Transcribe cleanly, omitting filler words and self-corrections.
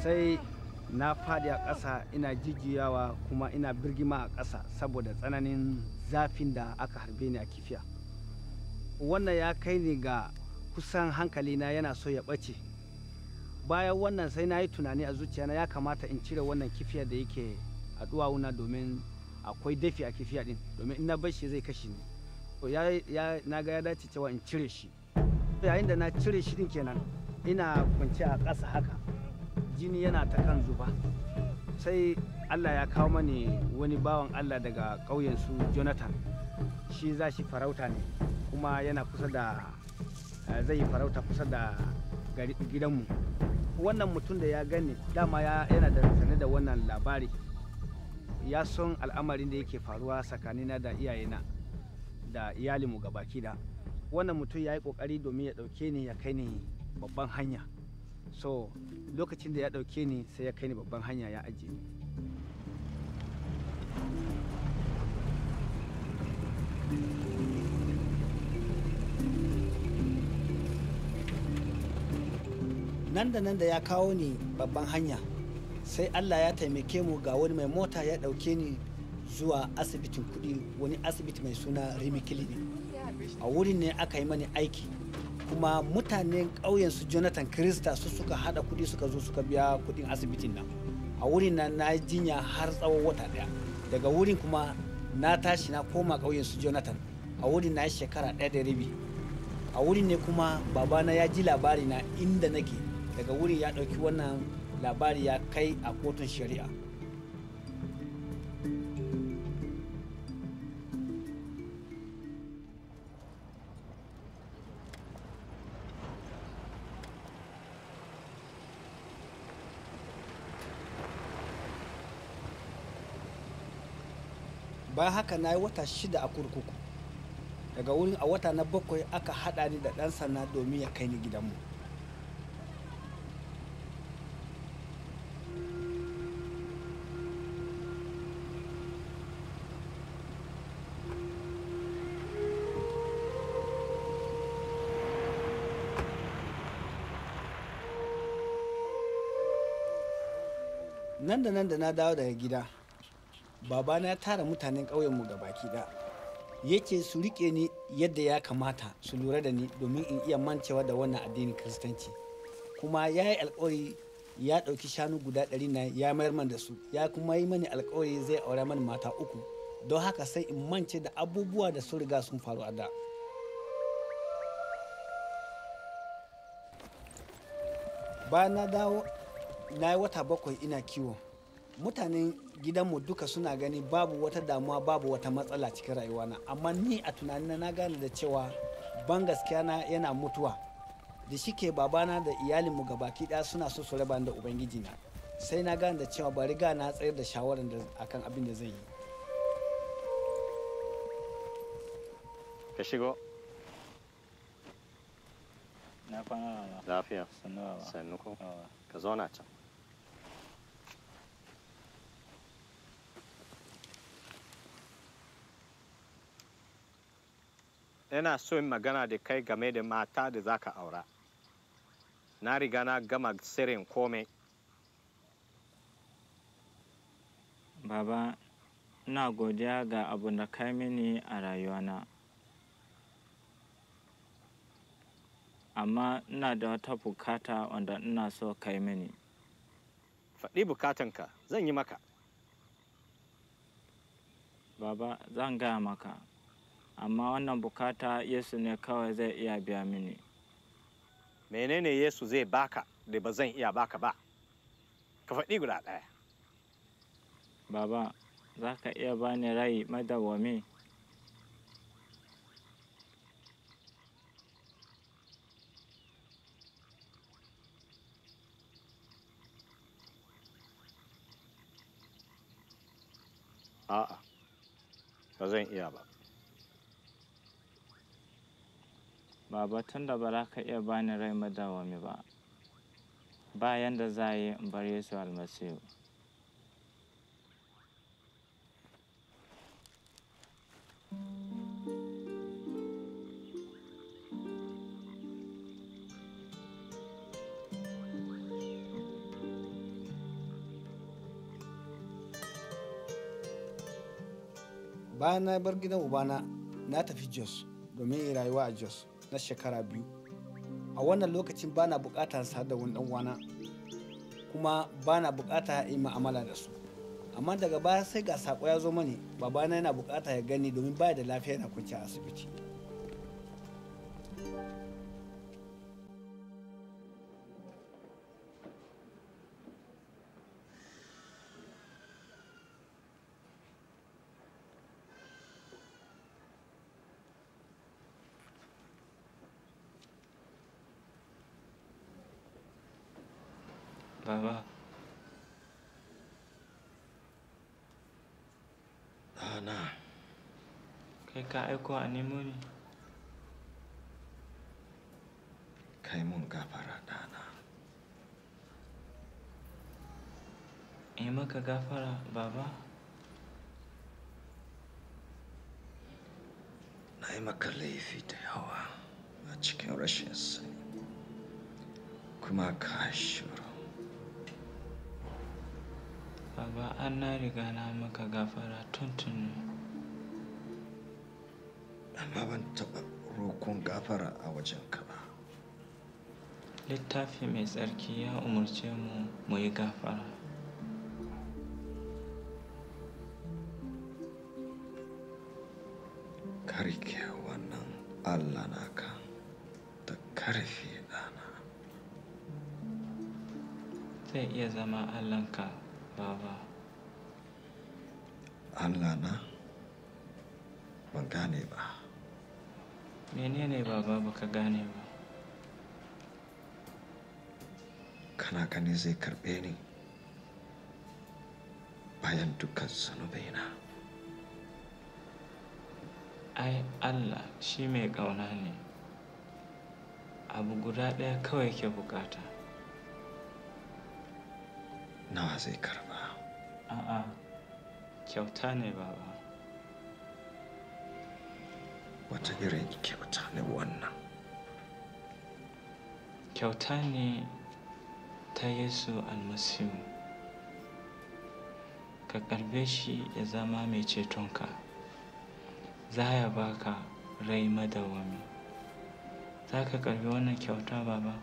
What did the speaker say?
Sai na faɗi a ƙasa ina jijjiyawa kuma ina birgima a ƙasa saboda tsananin zafin da aka harbe ni a kifiya. Wannan ya kai ni ga kusan hankalina yana so ya ɓace. Bayan wannan sai na yi tunani a zuciyana ya kamata in cire wannan kifiya da yake a duwawuna domin akwai dafi a kifiya din, domin in na bar shi zai kashe ni. To na ga ya dace cewa in cire shi. Yayin da na cire shi din kenan, ina kwance a ƙasa haka, jini yana ta kan zuba. Sai Allah ya kawo mani wani bawan Allah daga ƙauyen su Jonathan. Shi za shi farauta ne, kuma yana kusa da zai yi farauta kusa da gidanmu. Wannan mutum da ya gani dama yana da sane da wannan labari. Ya san al'amarin da yake faruwa tsakanina da iyayena da iyalinmu gabaki da. Wannan mutum ya yi ƙoƙari domin ya ɗauke ni ya kai ni babban hanya. So lokacin da ya ɗauke ni sai ya kai ni babban hanya ya ajiye ni. Nan da nan da ya kawo ni babban hanya, sai Allah ya taimake mu ga wani mai mota ya ɗauke ni zuwa asibitin kuɗi, wani asibiti mai suna Rimi Clinic. A wurin ne aka yi mani aiki, kuma mutanen ƙauyen su Jonathan Krista su suka haɗa kuɗi suka zo suka biya kuɗin asibitin nan. A wurin nan na jinya har tsawon wata ɗaya. Daga wurin kuma na tashi na koma ƙauyen su Jonathan. A wurin na yi shekara 1.5. A wurin ne kuma babana ya ji labari na inda nake. Daga wurin ya ɗauki wannan labari ya kai a kotun shari'a. Bayan haka na yi wata 6 a kurkuku. Daga wurin a wata na 7 aka haɗa ni da ɗan sanda domin ya kai ni gidanmu. Nan da nan da na dawo daga gida, babana ya tara mutanen ƙauyenmu gabaki ɗaya. Yace su riƙe ni yadda ya kamata, su lura da ni domin in iya mancewa da wannan addinin Kiristanci. Kuma ya yi alƙawari ya ɗauki shanu guda 100 na ya mayar man da su, ya kuma yi mani alƙawari zai aure mani mata 3. Don haka sai in mance da abubuwa da sun riga sun faru a da. Bayan na dawo, na yi wata 7 ina kiwo. Mutanen gidanmu duka suna gani babu wata damuwa, babu wata matsala cikin rayuwana. Amma ni a tunanina na gane da cewa ban gaskiya na yana mutuwa. Da shike babana da iyalinmu gabaki ɗaya suna so su raba ni da Ubangijina. Sai na gane da cewa bari ga na tsayar da shawarar da akan abin da zan yi. Ka shigo. Na kwana baba. Lafiya. Sannu baba. Sannu ko. Ka zauna can. Ina so in magana da kai game da mata da za ka aura. Na riga na gama sirrin komai. Baba, ina godiya ga abun da kai mini a rayuwana. Amma ina da wata bukata wanda ina so kai mini. Faɗi bukatanka, zan yi maka. Baba, zan gaya maka. Amma wannan bukata Yesu ne kawai zai iya biya mini. Menene Yesu zai baka da ba zan iya baka ba? Ka faɗi guda ɗaya. Baba, za ka iya bani rai madawwami? A'a, ba zan iya ba. Baba, tun da ba za ka iya bani rai madawwami ba, ba yanda za a yi in bar Yesu Almasihu. Bayan na bar gidan ubana, na tafi Jos domin in rayuwa a Jos na shekara 2. A wannan lokacin bana bukatar sa da wani dan uwana, kuma bana bukata in ma'amala da su. Amma daga baya sai ga sako ya zo mani, babana yana bukata ya gani domin baya da lafiya, yana kwanciya a asibiti. Baba. Ɗana. Kai ka aiko a nemo ni? Kai mun gafara, ɗana. In yi maka gafara, Baba? Na yi maka laifi da yawa a cikin rashin sani, kuma ka shiru. Baba, an na riga na maka gafara tuntuni. Amma ban taɓa roƙon gafara a wajenka ba. Littafi mai tsarki ya umarce mu mu yi gafara. Ka rike wannan Allah naka da karfi, ɗana. Zai iya zama Allahnka, Baba. Allah na? Ban gane ba. Menene, Baba, baka gane ba? Kana gani zai karɓe ni bayan dukkan zunubaina? Ai Allah shi mai ƙauna ne. Abu guda ɗaya kawai ke bukata. Nawa zai karba? A'a, kyauta ne, Baba. Wata irin kyauta ne wannan? Kyauta ne ta Yesu Almasihu. Ka karbe shi ya zama mai cetonka. Za ya baka rai madawwami. Za ka karbi wannan kyauta, Baba?